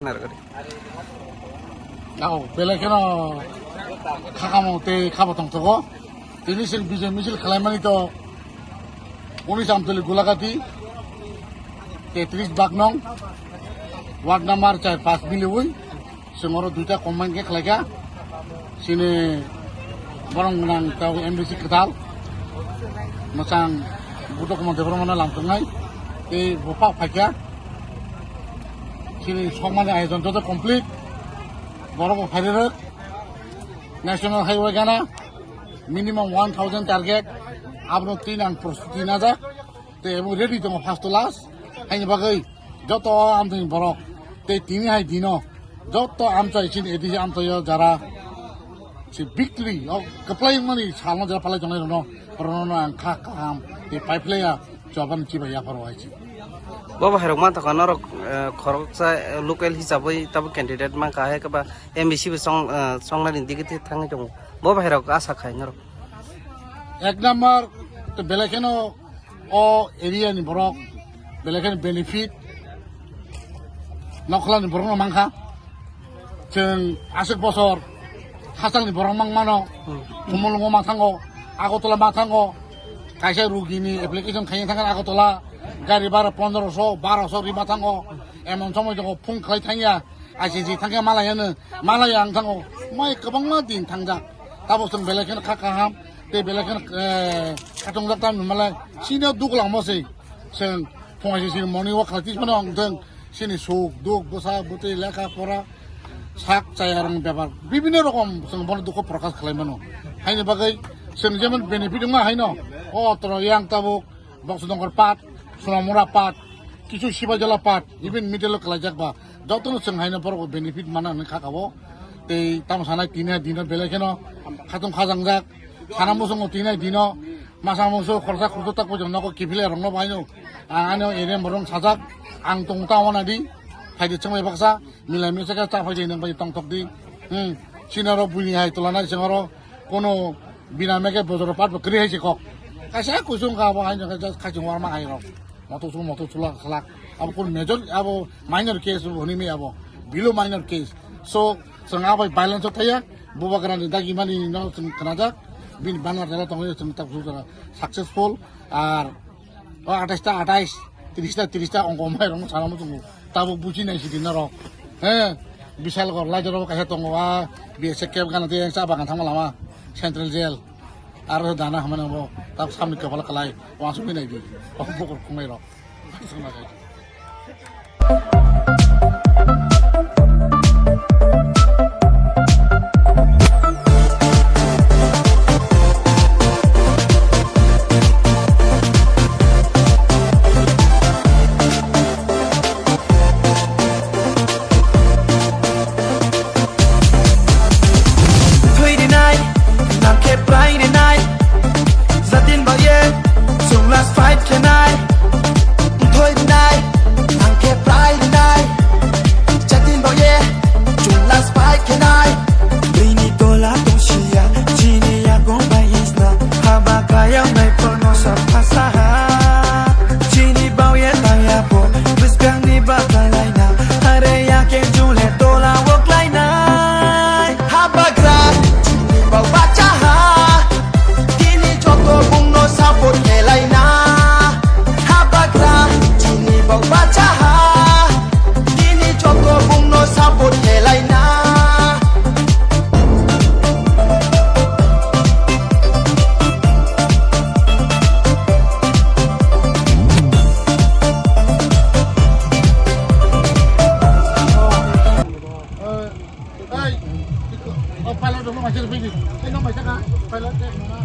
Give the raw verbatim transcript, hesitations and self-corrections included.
Nao, belai kheno khakamo tei khabo tongthogo. Tini chwng bijai misil khlaimani to Unis Amtoli Gulagati, tetris bak nong, ward number char pas miliwi, chwng oro duita combine khe khlaikha. Chini borok gwnang tei M D C kwtal mwchang Buddha Kumar Debbarmano lamthoknai tei buphang phaikha. Chini sokmani ayojon joto complete. Borok bo phairwrwk. National Highway gana minimum one thousand target. Abono tin ang prostuti najak. Tei abo ready tongo first to last. Haini bagwi joto amtwini borok tei tini hai dino joto amchai chini A D C amchaio jara si victory o kwplai wngmani salno jara palai tongnai rokno, rokno ang kha kaham tei paiphlaiya chubachu chibai yapharo hai si. Bo bahairok manthoka norok, eh, khoroksa, eh, local hisabwi tabuk candidate mankha hai khe ba M D C bo song, eh, songnani digiti thangwi tongo. Bo bahairok asa khai norok. Ek number to belai kheno o area ni borok belai kheno benefit nokla ni borok no mankha. Chwng aswk bosor hachal ni borok mang mano. Hmm. Khumulwngo ma thango, Agartala ma thango. Kaisa rugi ni application khaina thangkha Agartala, gari bhara pondroso, baroso rima thango. Emon somoi tongo phone khlai thangya, I C C thangya malaya no, malaya ang thango. Mai kwbangma din thangjak. Tabuk chwng belai kheno kha kaham, tei belai kheno, eh, khatungjak tam hinmalai. Sini duk langmo se. Chwng phung I C C ni morning walk khlai twi phano ang thwng. Sini suk, duk, bwsa, bwtwi, lekha, pora, sak, chaya rang bepar. Bibhinno rokom chwng bono dukho prokash khlai mano. Haini bagwi chwng jemon benefit wngma haino. O toro yang tabuk, Boksodongkor part, Sonamura part, kisu Sibajala part, even middle o khlaijak ba. Jotono chwng haino borok benefit mana hwnwi kha kabo. Tei tamo sanai tini hai dino belai kheno khatung khajangjak. Sana muchungo tini hai dino masa musu khorsa khorsa tak pojong nogo kiphilai rokno baino. Ang ani area borong sajak. Ang tong ta wana di. Phaidi chwngbai baksa. Milai misa khe cha phai di nang bai tongthok di. Hmm. Sinaro buini hai tola nai chwngaro kono bina meke bojoro part bo kwrwi hai se kok. Kaisa kusung ka abo hai no just khaisung warma hai rok. Moto su moto sula khlak. Abo kun major abo minor case bo hwnwi mi abo. Below minor case. So chwng abai balance o thaya. Bubagra ni dagi mani no chwng khnajak. Bini banner jala tongwi chwng tak suksara successful. Ar o atais ta atais, tris ta tris ta ongko mai rong sana mo tongo. Tabuk buchi nai sidi norok. He, Bishalgarh laijaro kaisa tongo a, B S F camp gana tei sa bagan thangma lama, Central Jail. Aro dana hamani bo, tabuk samni kapal kalai, wansukwi nai di. O bokur khumai rok. Thwi rinai, nang khe prai rinai. Jatin baye, chwng last fight khenai. Thoi rinai, ang khe prai rinai. Jatin baye, chwng last fight khenai. Bini tola tongsiya, chini yago bai isna. Haba kaya nai porno sa phasaha. Chini baoye taya bo, bwskangni batai laina. Are ya ke jule tola wok lainai. Habagra, chini bau bachaha. Tini joto bungno support khelaina. Habagra, chini bau bachaha. Tini joto bungno support khelaina. Ei, o pilot rok no maising pidi. Ei, no maising ka? Pilot, eh, no na.